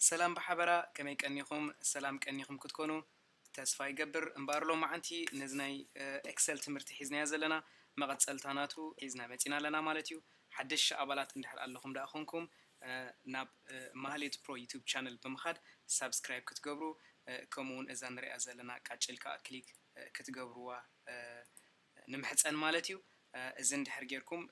ሰላም ብሓበራ፣ ከመይ ቀኒኹም? ሰላም ቀኒኹም ክትኮኑ ተስፋ ይገብር። እምበኣር ሎማዓንቲ ነዚ ናይ ኤክሰል ትምህርቲ ሒዝናዮ ዘለና መቐጸልታ ናቱ ሒዝና መጺና ኣለና ማለት እዩ። ሓደሽ ኣባላት እንድሕር ኣለኹም ደኣ ኮንኩም ናብ ማህሌት ፕሮ ዩቱብ ቻነል ብምኻድ ሳብስክራይብ ክትገብሩ፣ ከምኡ እውን እዛ ንሪኣ ዘለና ቃጭል ከዓ ክሊክ ክትገብርዋ ንምሕፀን ማለት እዩ። እዚ እንድሕር ጌርኩም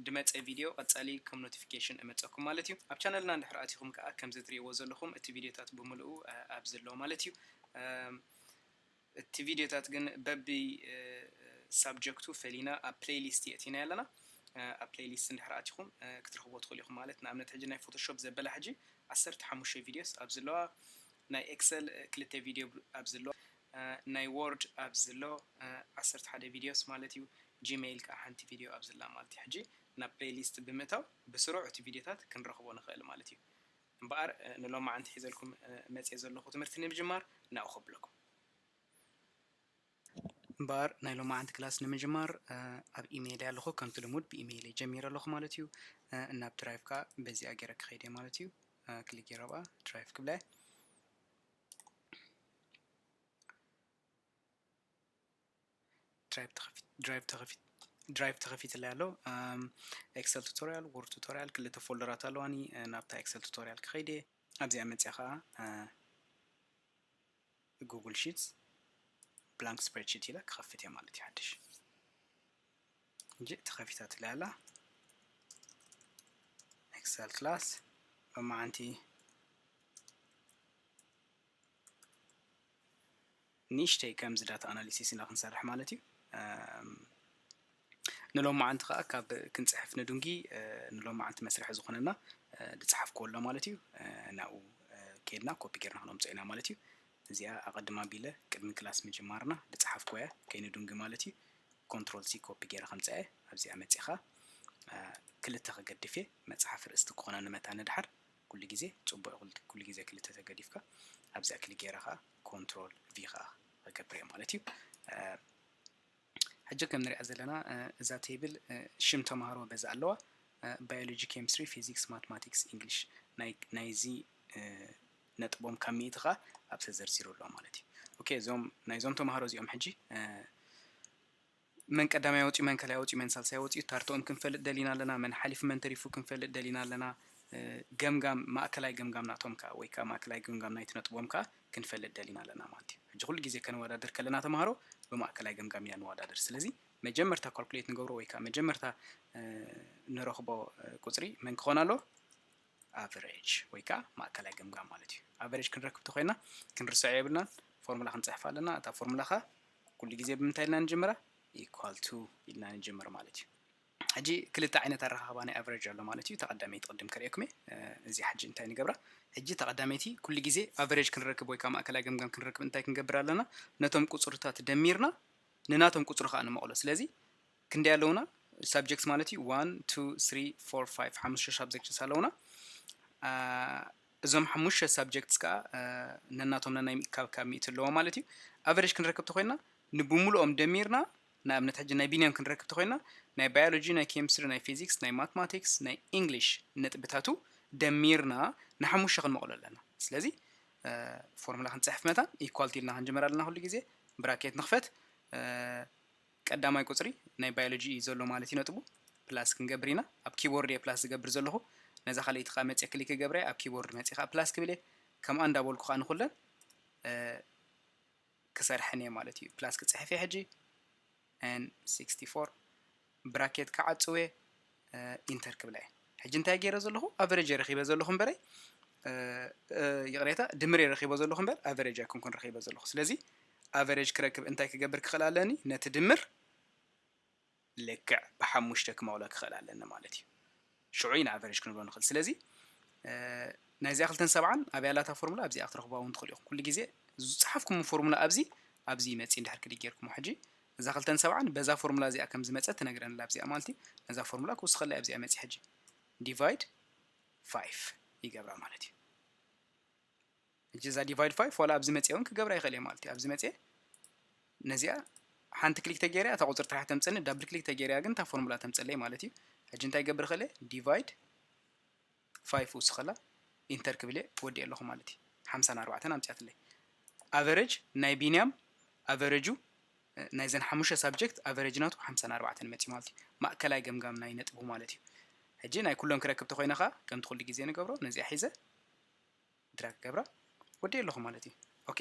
ድመፀ ቪድዮ ቀፃሊ ከም ኖቲፊኬሽን እመፀኩም ማለት እዩ። ኣብ ቻነልና እንድሕር ኣቲኹም ከዓ ከምዚ ትሪእዎ ዘለኹም እቲ ቪድዮታት ብምልኡ ኣብዚ ኣሎ ማለት እዩ። እቲ ቪድዮታት ግን በቢ ሳብጀክቱ ፈሊና ኣብ ፕሌይሊስት የእቲና ኣለና። ኣብ ፕሌይሊስት እንድሕር ኣቲኹም ክትረኽቦ ትኽእሉ ኢኹም ማለት። ንኣብነት ሕጂ ናይ ፎቶሾፕ ዘበላ ሕጂ ዓሰርተ ሓሙሽተ ቪድዮስ ኣብዚ ኣለዋ። ናይ ኤክሰል ክልተ ቪድዮ ኣብዚ ኣለዋ። ናይ ወርድ ኣብዚ ኣሎ ዓሰርተ ሓደ ቪድዮስ ማለት እዩ። ጂሜይል ከዓ ሓንቲ ቪድዮ ኣብዚ ኣላ ማለት እዩ። ሕጂ ናብ ፕሌይሊስት ብምእታው ብስሩዕ እቲ ቪድዮታት ክንረኽቦ ንኽእል ማለት እዩ። እምበኣር ንሎማዓንቲ ሒዘልኩም መፅየ ዘለኹ ትምህርቲ ንምጅማር ናብኡ ከብለኩም። እምበኣር ናይ ሎማዓንቲ ክላስ ንምጅማር ኣብ ኢሜይል ኣለኹ። ከምቲ ልሙድ ብኢሜይል ጀሚረ ኣለኹ ማለት እዩ። ናብ ድራይቭ ከዓ በዚኣ ገይረ ክኸይድ እየ ማለት እዩ። ክሊክ ገይረ ኣብኣ ድራይቭ ክብላ እየ። ድራይቭ ተኸፊትለይ ኣሎ። ኤክሰል ቱቶሪያል፣ ወርድ ቱቶሪያል ክልተ ፎልደራት ኣለዋኒ። ናብታ ኤክሰል ቱቶሪያል ክኸይድ እየ። ኣብዚኣ መፅያ ከዓ ጉግል ሺትስ ብላንክ ስፕሬድሺት ኢለ ክኸፍት እየ ማለት እዩ። ሓድሽ ሕጂ ተኸፊታትለይ ኣላ። ኤክሰል ክላስ ሎማዓንቲ ንእሽተይ ከምዚ ዳታ ኣናሊሲስ ኢና ክንሰርሕ ማለት እዩ። ንሎማዓንቲ ከዓ ካብ ክንፅሕፍ ንዱንጊ ንሎማዓንቲ መስርሒ ዝኾነና ዝፀሓፍክዎ ኣሎ ማለት እዩ። ናብኡ ከይድና ኮፒ ጌርና ክነምፅኦ ኢና ማለት እዩ። እዚኣ ኣቐድም ኣቢለ ቅድሚ ክላስ ምጅማርና ዝፀሓፍክዎ እያ ከይንዱንጊ ማለት እዩ። ኮንትሮል ሲ ኮፒ ጌረ ከምፅኣ እየ። ኣብዚኣ መፂኻ ክልተ ክገድፍ እየ። መፅሓፍ ርእስቲ ክኾነኒ መታን ንድሓር ኩሉ ግዜ ፅቡቕ ኩሉ ግዜ ክልተ ተገዲፍካ ኣብዚኣ ክሊክ ጌረ ከዓ ኮንትሮል ቪ ከዓ ክገብር እየ ማለት እዩ። ሕጂ ከም ንሪኣ ዘለና እዛ ቴብል ሽም ተምሃሮ በዛ ኣለዋ። ባዮሎጂ፣ ኬሚስትሪ፣ ፊዚክስ፣ ማትማቲክስ፣ ኢንግሊሽ ናይዚ ነጥቦም ካብ ሚእቲ ከዓ ኣብ ተዘርዚሩ ኣሎ ማለት እዩ። ኦኬ፣ እዞም ናይዞም ተምሃሮ እዚኦም ሕጂ መን ቀዳማይ ኣውፅኡ፣ መን ካልኣይ ኣውፅኡ፣ መን ሳልሳይ ኣውፅኡ፣ ታርትኦም ክንፈልጥ ደሊና ኣለና። መን ሓሊፉ መን ተሪፉ ክንፈልጥ ደሊና ኣለና። ገምጋም፣ ማእከላይ ገምጋም ናቶም ከዓ ወይ ከዓ ማእከላይ ገምጋም ናይቲ ነጥቦም ከዓ ክንፈልጥ ደሊና ኣለና ማለት እዩ። ሕጂ ኩሉ ግዜ ከነወዳድር ከለና ተምሃሮ ብማእከላይ ገምጋም ኢና ንወዳደር። ስለዚ መጀመርታ ካልኩሌት ንገብሮ ወይ ከዓ መጀመርታ ንረኽቦ ቁፅሪ መን ክኾን ኣለዎ? ኣቨሬጅ ወይ ከዓ ማእከላይ ገምጋም ማለት እዩ። ኣቨሬጅ ክንረክብ ተኮይና ክንርስዖ የብልናን። ፎርሙላ ክንፅሕፍ ኣለና። እታ ፎርሙላ ከዓ ኩሉ ግዜ ብምንታይ ኢልና ንጅምራ? ኢኳል ቱ ኢልና ንጅምር ማለት እዩ። ሕጂ ክልተ ዓይነት ኣረኻኽባ ናይ ኣቨሬጅ ኣሎ ማለት እዩ። ተቐዳመይቲ ቅድም ከርእየኩም እየ። እዚ ሕጂ እንታይ ንገብራ? ሕጂ ተቐዳመይቲ ኩሉ ግዜ ኣቨሬጅ ክንረክብ ወይ ከዓ ማእከላይ ገምጋም ክንረክብ እንታይ ክንገብር ኣለና? ነቶም ቁፅርታት ደሚርና ንናቶም ቁፅሪ ከዓ ንመቕሎ። ስለዚ ክንደይ ኣለውና ሳብጀክትስ ማለት እዩ? ዋን ቱ ስሪ ፎር ፋይቭ፣ ሓሙሽተ ሳብጀክትስ ኣለውና። እዞም ሓሙሽተ ሳብጀክትስ ከዓ ነናቶም ነናይ ካብ ካብ ሚእቲ ኣለዎ ማለት እዩ። ኣቨሬጅ ክንረክብ ተኮይና ንብሙሉኦም ደሚርና ንኣብነት ሕጂ ናይ ቢንያም ክንረክብ ተኮይና ናይ ባዮሎጂ፣ ናይ ኬሚስትሪ፣ ናይ ፊዚክስ፣ ናይ ማትማቲክስ፣ ናይ ኢንግሊሽ ነጥብታቱ ደሚርና ንሓሙሽተ ክንመቕሎ ኣለና። ስለዚ ፎርሙላ ክንፅሕፍ መታን ኢኳል ቱ ኢልና ክንጅምር ኣለና። ኩሉ ግዜ ብራኬት ንኽፈት። ቀዳማይ ቁፅሪ ናይ ባዮሎጂ እዩ ዘሎ ማለት እዩ ነጥቡ። ፕላስ ክንገብር ኢና። ኣብ ኪቦርድ እየ ፕላስ ዝገብር ዘለኹ። ነዛ ካልኣይቲ ከዓ መፅየ ክሊክ ክገብረ ኣብ ኪቦርድ መፅየ ከዓ ፕላስ ክብል እየ። ከምኣ እንዳበልኩ ከዓ ንኩለን ክሰርሐን እየ ማለት እዩ። ፕላስ ክፅሕፍ እየ ሕጂ። ኤን ሲክስቲ ፎር ብራኬት ክዓፅው እየ። ኢንተር ክብላ እየ። ሕጂ እንታይ ገይረ ዘለኹ? ኣቨሬጅ እየ ረኺበ ዘለኹ እምበረይ፣ ይቕሬታ፣ ድምር እየ ረኺበ ዘለኹ እምበር ኣቨሬጅ ኣይኮንኩን ረኺበ ዘለኹ። ስለዚ ኣቨሬጅ ክረክብ እንታይ ክገብር ክኽእል ኣለኒ? ነቲ ድምር ልክዕ ብሓሙሽተ ክመቕሎ ክኽእል ኣለኒ ማለት እዩ። ሽዑ ኢና ኣቨሬጅ ክንብሎ ንኽእል። ስለዚ ናይዚኣ ክልተን ሰብዓን ኣብያ ኣላታ ፎርሙላ ኣብዚኣ ክትረኽብዋ እውን ትኽእሉ ኢኹም። ኩሉ ግዜ ዝፀሓፍኩም ፎርሙላ ኣብዚ ኣብዚ ይመፅእ እንድሕር ክሊክ ጌርኩሞ ሕጂ እዛ ክልተን ሰብዓን በዛ ፎርሙላ እዚኣ ከም ዝመፀት ትነግረንላ ኣብዚኣ ማለት እዩ። ነዛ ፎርሙላ ክውስኸላ ኣብዚኣ መፅእ ሕጂ ዲቫይድ ፋይቭ ይገብራ ማለት እዩ። ሕጂ እዛ ዲቫይድ ፋይቭ ዋላ ኣብዚ መፅእ እውን ክገብራ ይኽእል እየ ማለት እዩ። ኣብዚ መፅእ ነዚኣ ሓንቲ ክሊክ ተገይራ እታ ቁፅሪ ጥራሕ ተምፅኒ፣ ዳብል ክሊክ ተገይራ ግን እታ ፎርሙላ ተምፅለይ ማለት እዩ። ሕጂ እንታይ ገብር ይኽእል እየ? ዲቫይድ ፋይቭ ውስኸላ ኢንተር ክብል እየ፣ ወዲእ ኣለኹ ማለት እዩ። ሓምሳን ኣርባዕተን ኣምፅኣትለይ። ኣቨሬጅ ናይ ቢንያም ኣቨሬጁ ናይዘን ሓሙሽተ ሳብጀክት ኣቨሬጅ ናቱ ሓምሳን ኣርባዕተን መፂ ማለት እዩ። ማእከላይ ገምጋም ናይ ነጥቡ ማለት እዩ። ሕጂ ናይ ኩሎም ክረክብ ተኮይነ ከዓ ከምቲ ኩሉ ግዜ ንገብሮ፣ ነዚኣ ሒዘ ድራግ ገብራ ወዲእ ኣለኹ ማለት እዩ። ኦኬ፣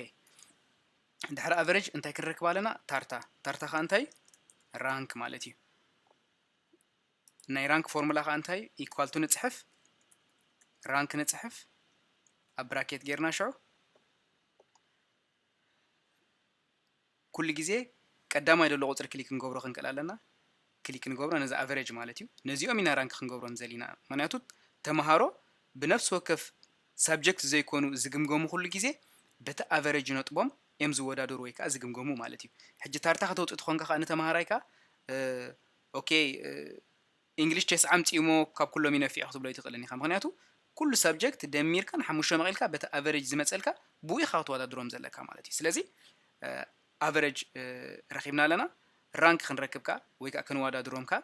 ድሕሪ ኣቨሬጅ እንታይ ክንረክብ ኣለና? ታርታ። ታርታ ከዓ እንታይ? ራንክ ማለት እዩ። ናይ ራንክ ፎርሙላ ከዓ እንታይ? ኢኳልቱ ንፅሕፍ፣ ራንክ ንፅሕፍ ኣብ ብራኬት ጌርና ሽዑ ኩሉ ግዜ ቀዳማይ ዘሎ ቁፅሪ ክሊክ ክንገብሮ ክንክእል ኣለና። ክሊክ ንገብሮ ነዚ ኣቨሬጅ ማለት እዩ። ነዚኦም ኢና ራንክ ክንገብሮም ዘሊና። ምክንያቱ ተምሃሮ ብነፍሲ ወከፍ ሳብጀክት ዘይኮኑ ዝግምገሙ ኩሉ ግዜ በቲ ኣቨሬጅ ነጥቦም እዮም ዝወዳደሩ ወይ ከዓ ዝግምገሙ ማለት እዩ። ሕጂ ታርታ ከተውፅእ ተኾንካ ከዓ ንተምሃራይካ ኦኬ ኢንግሊሽ ቴስዓ ኣምፂእሞ ካብ ኩሎም ይነፊዕ ክትብሎ ይትኽእልን ኢኻ። ምክንያቱ ኩሉ ሳብጀክት ደሚርካ ንሓሙሽተ መቒልካ በቲ ኣቨሬጅ ዝመፀልካ ብኡ ኢኻ ክትወዳድሮም ዘለካ ማለት እዩ። ስለዚ ኣቨሬጅ ረኺብና ኣለና። ራንክ ክንረክብ ከኣ ወይ ከዓ ክንወዳድሮም ከኣ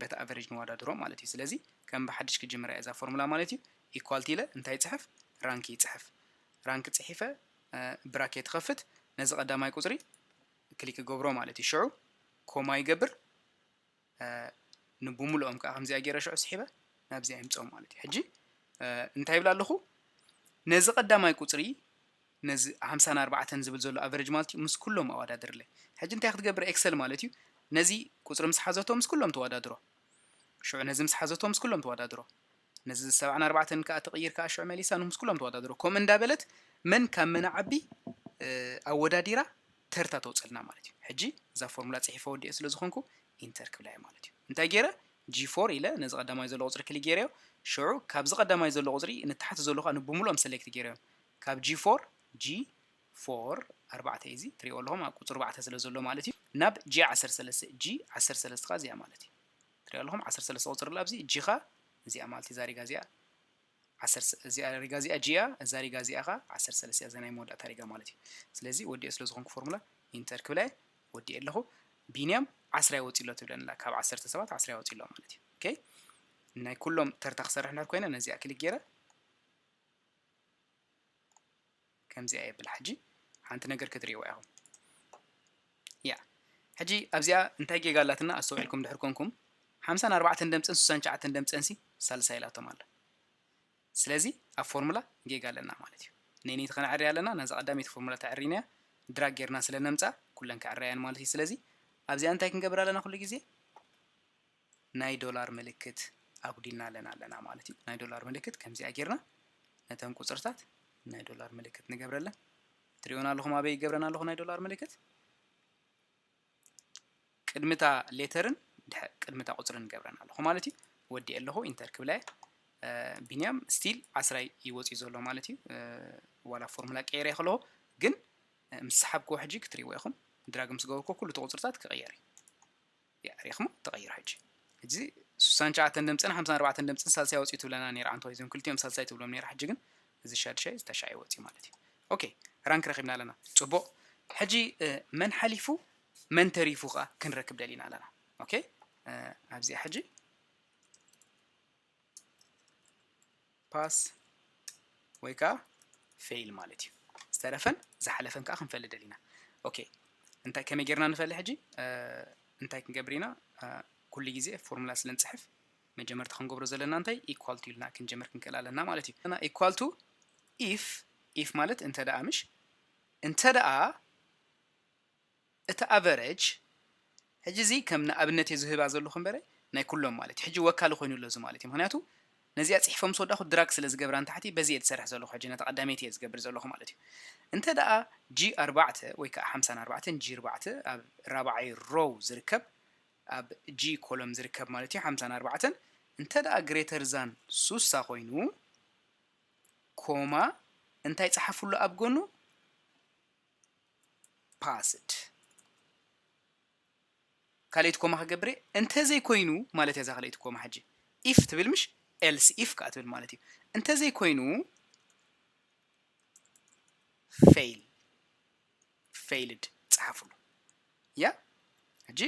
በቲ ኣቨሬጅ ንወዳድሮም ማለት እዩ። ስለዚ ከም ብሓድሽ ክጅምራ እየ እዛ ፎርሙላ ማለት እዩ። ኢኳልቲ ኢለ እንታይ ይፅሕፍ? ራንክ ይፅሕፍ። ራንክ ፅሒፈ ብራኬት ይኸፍት። ነዚ ቀዳማይ ቁፅሪ ክሊክ ገብሮ ማለት እዩ። ሽዑ ኮማ ይገብር። ንብምልኦም ከዓ ከምዚኣ ገይረ ሽዑ ስሒበ ናብዚኣ ይምፅኦም ማለት እዩ። ሕጂ እንታይ ይብል ኣለኹ? ነዚ ቀዳማይ ቁፅሪ ነዚ ሓምሳን ኣርባዕተን ዝብል ዘሎ ኣቨሬጅ ማለት እዩ ምስ ኩሎም ኣወዳድርለይ። ሕጂ እንታይ ክትገብር ኤክሰል ማለት እዩ ነዚ ቁፅሪ ምስ ሓዘቶ ምስ ኩሎም ተወዳድሮ። ሽዑ ነዚ ምስ ሓዘቶ ምስ ኩሎም ተወዳድሮ። ነዚ ሰብዓን ኣርባዕተን ከዓ ትቕይር ከዓ ሽዑ መሊሳ ምስ ኩሎም ተወዳድሮ። ከምኡ እንዳበለት መን ካብ መን ዓቢ ኣወዳዲራ ተርታ ተውፅልና ማለት እዩ። ሕጂ እዛ ፎርሙላ ፅሒፈ ወዲኤ ስለ ዝኾንኩ ኢንተር ክብላ እየ ማለት እዩ። እንታይ ገይረ? ጂ ፎር ኢለ ነዚ ቀዳማይ ዘሎ ቁፅሪ ክሊክ ገይረዮ። ሽዑ ካብዚ ቀዳማይ ዘሎ ቁፅሪ ንታሕቲ ዘሎ ከዓ ንብምልኦም ሰሌክት ገይረዮም። ካብ ጂ ፎር፣ ጂ ፎር ኣርባዕተ እዩ እዚ ትሪእዎ ኣለኹም ኣብ ቁፅሪ ኣርባዕተ ስለ ዘሎ ማለት እዩ። ናብ ጂ ዓሰርተ ሰለስተ፣ ጂ ዓሰርተ ሰለስተ ከዓ እዚኣ ማለት እዩ። ትሪእዎ ኣለኹም ዓሰርተ ሰለስተ ቁፅሪ ኣሎ ኣብዚ ጂ ከዓ እዚኣ ማለት እዩ። እዛ ሪጋ እዚኣ ዓሰርተ እዚኣ ሪጋ እዚኣ ጂ እያ፣ እዛ ሪጋ እዚኣ ከዓ ዓሰርተ ሰለስተ እያ፣ እዛ ናይ መወዳእታ ሪጋ ማለት እዩ። ስለዚ ወዲኦ ስለ ዝኾንኩ ፎርሙላ ኢንተር ክብለ ወዲኤ ኣለኹ። ቢንያም ዓስራ ይወፅእ ኣሎ ትብለና፣ ካብ ዓሰርተ ሰባት ዓስራ ይወፅእ ኣሎ ማለት እዩ። ኦኬ፣ ናይ ኩሎም ተርታ ክሰርሕ እንድሕር ኮይነ ነዚኣ ክሊክ ገይረ ከምዚኣ የብላ። ሕጂ ሓንቲ ነገር ክትርእይዋ ኢኹም። ያ፣ ሕጂ ኣብዚኣ እንታይ ጌጋ ኣላትና ኣስተውዒልኩም ድሕር ኮንኩም፣ ሓምሳን ኣርባዕተን ደምፅን ስሳን ትሽዓተን ደምፅን ሲ ሳልሳይ ኢላቶም ኣላ። ስለዚ ኣብ ፎርሙላ ጌጋ ኣለና ማለት እዩ። ነይነይቲ ከነዕሪ ኣለና፣ ነዛ ቀዳመይቲ ፎርሙላ ተዕሪና ድራግ ጌርና ስለ ነምፃ ኩለን ክዕረያን ማለት እዩ። ስለዚ ኣብዚኣ እንታይ ክንገብር ኣለና ኩሉ ግዜ? ናይ ዶላር ምልክት ኣጉዲልና ኣለና ኣለና ማለት እዩ። ናይ ዶላር ምልክት ከምዚኣ ጌርና ነተን ቁፅርታት ናይ ዶላር ምልክት ንገብረለን። ትሪኦን ኣለኹም ኣበይ ይገብረን ኣለኹ ናይ ዶላር ምልክት? ቅድምታ ሌተርን ድሐ-፣ ቅድምታ ቁፅርን ንገብረን ኣለኹ ማለት እዩ። ወዲኤ ኣለኹ፣ ኢንተር ክብለ። እ፣ ቢንያም ስቲል ዓስራይ ይወፅዩ ዘሎ ማለት እዩ። እ፣ ዋላ ፎርሙላ ቀይረ ከለኹ ግን፣ እ፣ ምስ ሰሓብክዎ ሕጂ ክትሪእዎ ኢኹም። ድራግ ምስ ገበርኩ ኩሉ እቲ ቁፅርታት ክቕየር እዩ። ያ፣ ሪእኹሞ? ተቐይሩ ሕጂ። ሕጂ ስሳን ትሽዓተን ድምፅን ሓምሳን ኣርባዕተን ድምፅን ሳልሳይ ኣውፅኡ ትብለና ነይራ፣ ዓንቶ እዞም ክልቲኦም ሳልሳይ ትብሎም ነይራ፣ ሕጂ ግን እዚ ሻድሻይ፣ እዚ ታሽዓይ ወፅኡ ማለት እዩ። ኦኬ፣ ራንክ ረኺብና ኣለና። ፅቡቕ። ሕጂ፣ እ፣ መን ሓሊፉ፣ መን ተሪፉ ኸዓ ክንረክብ ደሊና ኣለና። ኦኬ፣ እ፣ ኣብዚኣ ሕጂ ፓስ ወይ ከዓ ፌይል ማለት እዩ። ዝተረፈን ዝሓለፈን ከዓ ክንፈልጥ ደሊና። ኦኬ፣ እንታይ ከመይ ጌርና ንፈልጥ ሕጂ? እ፣ እንታይ ክንገብር ኢና? እ፣ ኩሉ ግዜ ፎርሙላ ስለ ንፅሕፍ መጀመርታ ክንገብሮ ዘለና እንታይ? ኢኳል ቱ ኢልና ክንጀምር ክንክእል ኣለና ማለት እዩ። እና ኢኳል ቱ ኢፍ፣ ኢፍ ማለት እንተ ደኣ ምሽ፣ እንተ ደኣ እቲ ኣቨረጅ፣ ሕጂ እዚ ከም ንኣብነት እየ ዝህባ ዘለኹ እምበረ ናይ ኩሎም ማለት እዩ። ሕጂ ወካሊ ኮይኑ ኣሎ እዚ ማለት እዩ። ምኽንያቱ ነዚኣ ጽሒፎም ምስ ወዳኹ ድራግ ስለ ዝገብራ ንታሕቲ በዚ እየ ዝሰርሕ ዘለኹ። ሕጂ ነታ ቀዳመይቲ እየ ዝገብር ዘለኹ ማለት እዩ። እንተ ደኣ ጂ ኣርባዕተ ወይ ከዓ ሓምሳን ኣርባዕተን ጂ ኣርባዕተ ኣብ ራብዓይ ሮው ዝርከብ፣ ኣብ ጂ ኮሎም ዝርከብ ማለት እዩ፣ ሓምሳን ኣርባዕተን እንተ ደኣ ግሬተር ዛን ሱሳ ኮይኑ፣ ኮማ እንታይ ጸሓፍሉ ኣብ ጎኑ? ፓስድ። ካልኣይቲ ኮማ ክገብር እየ። እንተ ዘይኮይኑ ማለት እያ እዛ ካልኣይቲ ኮማ ሕጂ። ኢፍ ትብል ምሽ? ኤልስ ኢፍ ከኣ ትብል ማለት እዩ። እንተ ዘይኮይኑ ፌይል፣ ፌይልድ ጸሓፍሉ። ያ፣ ሕጂ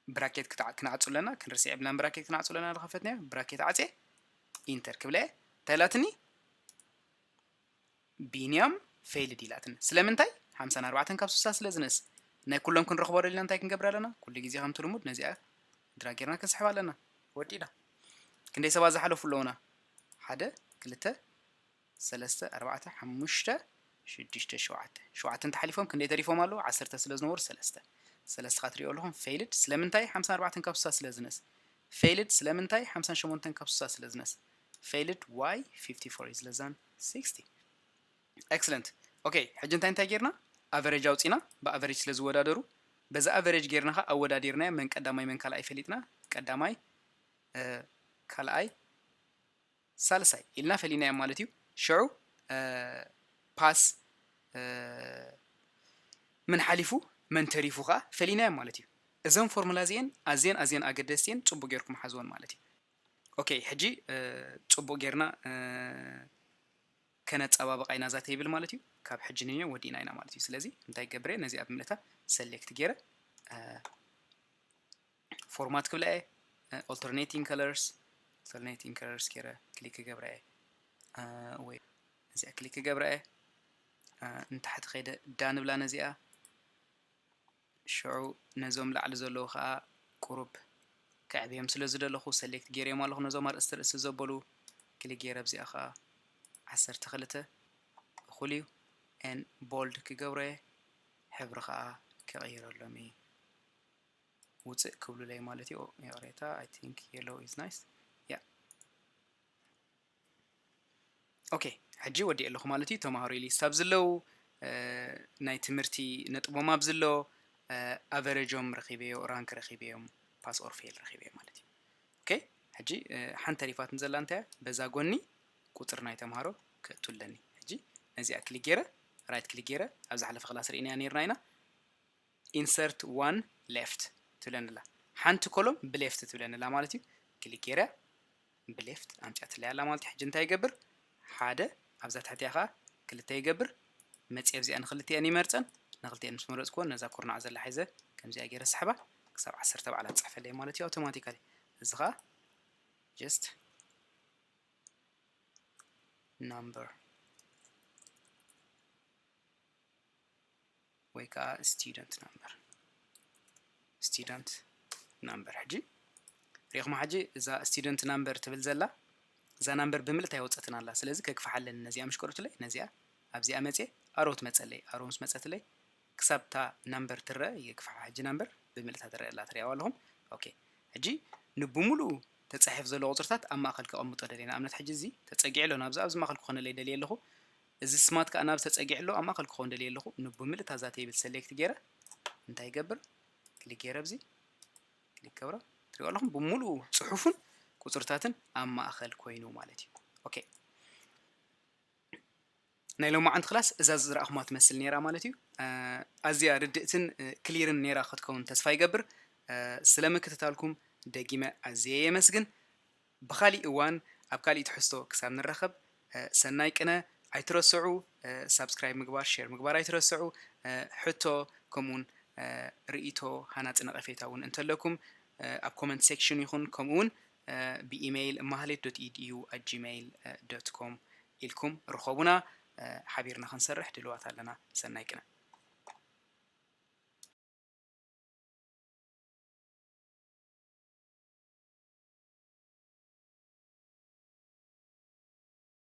ብራኬት ክተዓ-፣ ክንዓጹ ኣለና፣ ክንርስዕ የብልናን ብራኬት ክንዓጹ ኣለና፣ ዝኸፈትናዮ ብራኬት ዓጽየ፣ ኢንተር ክብለ እየ። እንታይ ኢላትኒ? ቢንያም failed ኢላትኒ። ስለምንታይ? ሓምሳን ኣርባዕተን ካብ ስሳ ስለ ዝንእስ። ናይ ኩሎም ክንረኽቦ ደሊና እንታይ ክንገብር ኣለና? ኩሉ ግዜ ከምቲ ልሙድ ነዚኣ ድራግ ጌርና ክንስሕባ ኣለና። ወዲእና። ክንደይ ሰባት ዝሓለፉ ኣለዉና? ሓደ፣ ክልተ፣ ሰለስተ፣ ኣርባዕተ፣ ሓሙሽተ፣ ሽዱሽተ፣ ሸውዓተ። ሸውዓተ እንተሓሊፎም ክንደይ ተሪፎም ኣለዉ? ዓሰርተ ስለ ዝነበሩ ሰለስተ። ሰለስተ ኻትሪኦ ኣለኹም failed። ስለምንታይ? ሓምሳን ኣርባዕተን ካብ ስሳ ስለ ዝንእስ። Failed ስለምንታይ? ሓምሳን ሸሞንተን ካብ ስሳ ስለ ዝንእስ። Failed why fifty-four is less than sixty? Excellent. ኦኬ፣ ሕጂ እንታይ እንታይ ጌርና? ኣቨሬጅ ኣውፂና፣ ብኣቨሬጅ ስለ ዝወዳደሩ፣ በዛ ኣቨሬጅ ጌርና ኸዓ ኣወዳዲርናዮ መን ቀዳማይ መን ካልኣይ ፈሊጥና፣ ቀዳማይ፣ እ፣ ካልኣይ፣ ሳልሳይ ኢልና ፈሊናዮም ማለት እዩ። ሽዑ፣ እ፣ ፓስ፣ እ፣ መን ሓሊፉ መን ተሪፉ ኸዓ ፈሊናዮም ማለት እዩ። እዘን ፎርሙላ እዚኤን ኣዝየን ኣዝየን ኣገደስቲ እየን፣ ፅቡቅ ጌርኩም ሓዝወን ማለት እዩ። ኦኬ፣ ሕጂ፣ እ፣ ፅቡቅ ጌርና፣ እ፣ ከነፀባብቃ ኢና እዛ ቴብል ማለት እዩ። ካብ ሕጂ ንዮ ወዲእና ኢና ማለት እዩ። ስለዚ እንታይ ክገብር እየ? ነዚኣ ብምልእታ ሰሌክት ገይረ፣ እ፣ ፎርማት ክብላ እየ። እ፣ ኦልተርኔቲንግ ከለርስ፣ ኦልተርኔቲንግ ከለርስ ገይረ ክሊክ ክገብራ እየ። እ፣ ወይ እዚኣ ክሊክ ክገብራ እየ። እ፣ ንታሕቲ ከይደ ዳን ብላ ነዚኣ። ሽዑ ነዞም ላዕሊ ዘለዉ ኸዓ ቁሩብ ከዕብዮም ስለ ዝደለኹ ሰሌክት ገይረዮም ኣለኹ። ነዞም ኣርእስቲ ርእሲ ዘበሉ ክሊክ ገይረ ኣብዚኣ ኸዓ ዓሰርተ ክልተ እኹል እዩ። ኤን ቦልድ ክገብሮ እየ። ሕብሪ ኸዓ ክቕይረሎም እየ። ውፅእ ክብሉለይ ማለት እዩ። ይቕሬታ፣ I think yellow is nice። ያ። ኦኬ፣ ሕጂ ወዲኤ ኣለኹ ማለት እዩ። ተምሃሮ ሊስት ኣብ ዝለው፣ እ፣ ናይ ትምህርቲ ነጥቦም ኣብ ዝሎ፣ እ፣ ኣቨሬጆም ረኺበዮ፣ ራንክ ረኺበዮም፣ ፓስ ኦር ፌል ረኺበዮ ማለት እዩ። ኦኬ፣ ሕጂ፣ እ፣ ሓንቲ ተሪፋትኒ ዘላ እንታይ እያ? በዛ ጎኒ ቁፅሪ ናይ ተምሃሮ ከእቱ ኣለኒ። ሕጂ ነዚኣ ክሊክ ገይረ፣ ራይት ክሊክ ገይረ፣ ኣብ ዝሓለፈ ክላስ ርኢናያ ነይርና ኢና። ኢንሰርት ዋን ሌፍት ትብለኒ ኣላ። ሓንቲ ኮሎም ብሌፍት ትብለኒ ኣላ ማለት እዩ። ክሊክ ገይረ ብሌፍት ኣምፅኣትለይ ኣላ ማለት እዩ። ሕጂ እንታይ ይገብር? ሓደ ኣብዛ ትሕቲኣ ኸዓ ክልተ ይገብር። መፅየ ኣብዚኣ ንክልቲኤን ይመርፀን። ንክልቲኤን ምስ መረፅኩወን ነዛ ኩርናዕ ዘላ ሒዘ ከምዚኣ ገይረ ስሕባ ክሳብ ዓሰርተ ባዕላ ትፅሕፈለይ ማለት እዩ ኣውቶማቲካሊ። እዚ ኸዓ ጀስት ናምበር ወይ ከዓ ስቱደንት ናምበር፣ ስቱደንት ናምበር። ሕጂ ሪኢኹማ፣ ሕጂ እዛ ስቱደንት ናምበር ትብል ዘላ እዛ ናምበር ብምልእታ ይወፀትን ኣላ። ስለዚ ከግፍሓ ኣለኒ ነዚኣ ምሽ ቀሩትለይ፣ ነዚኣ ኣብዚኣ መፅየ ኣሮ ትመፀለይ። ኣሮ ምስ መፀትለይ ክሳብ እታ ናምበር ትረአ ይግፍሓ። ሕጂ ናምበር ብምልእታ ትረአ ኣላ፣ ትሪኣዋ ኣለኹም። ኦኬ፣ ሕጂ ንብምሉኡ ተፃሒፍ ዘሎ ቁፅርታት ኣብ ማእኸል ከቐምጦ ደልየ። ንኣብነት ሕጂ እዚ ተፀጊዑ ኣሎ ናብዚ፣ ኣብዚ ማእኸል ክኾነለይ ደልየ ኣለኹ። እዚ ስማት ከዓ ናብዚ ተፀጊዑ ኣሎ፣ ኣብ ማእኸል ክኾን ደልየ ኣለኹ። ንብምልእታ እዛ ቴብል ሰሌክት ገይረ እንታይ ይገብር? ክሊክ ገይረ ኣብዚ ክሊክ ገብሮ። ትሪኦ ኣለኹም፣ ብምሉኡ ፅሑፉን ቁፅርታትን ኣብ ማእኸል ኮይኑ ማለት እዩ። ኦኬ፣ ናይ ሎማዓንቲ ክላስ እዛ ዝረኣኹማ ትመስል ነይራ ማለት እዩ። እ፣ ኣዝያ ርድእትን፣ እ፣ ክሊርን ነይራ ክትከውን ተስፋ ይገብር። እ፣ ስለ ምክትታልኩም ደጊመ ኣዝየ የመስግን። ብኻሊእ እዋን ኣብ ካሊእ ትሕዝቶ ክሳብ ንራኸብ፣ እ፣ ሰናይ ቅነ። ኣይትረስዑ፣ እ፣ ሳብስክራይብ ምግባር፣ ሼር ምግባር ኣይትረስዑ። እ፣ ሕቶ ከምኡውን፣ እ፣ ርእይቶ፣ ሃናጺ ነቐፌታ እውን እንተለኩም፣ እ፣ ኣብ ኮመንት ሴክሽን ይኹን ከምኡውን፣ እ፣ ብኢሜይል ማህሌት ዶት ኢዲዩ ኣት ጂሜይል ዶት ኮም ኢልኩም ርኸቡና። እ፣ ሓቢርና ክንሰርሕ ድልዋት ኣለና። ሰናይ ቅነ።